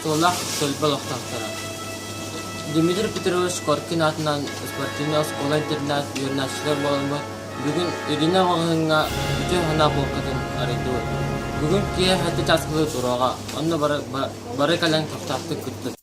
Ытыктабыллаах түөлбэ олохтоохторо! Дмитрий Петрович Коркин аатынан спортивнай оскуола-интернат үөрэнээччилэр буоламмыт бүгүн Ирина маҕаһыыҥҥа үтүө санаа полкатын арыйдыбыт. Бүгүн киэһэ сэттэ чааскылыы туруоҕа, онно бары, бары кэлэн көхтөөхтүк кыттын.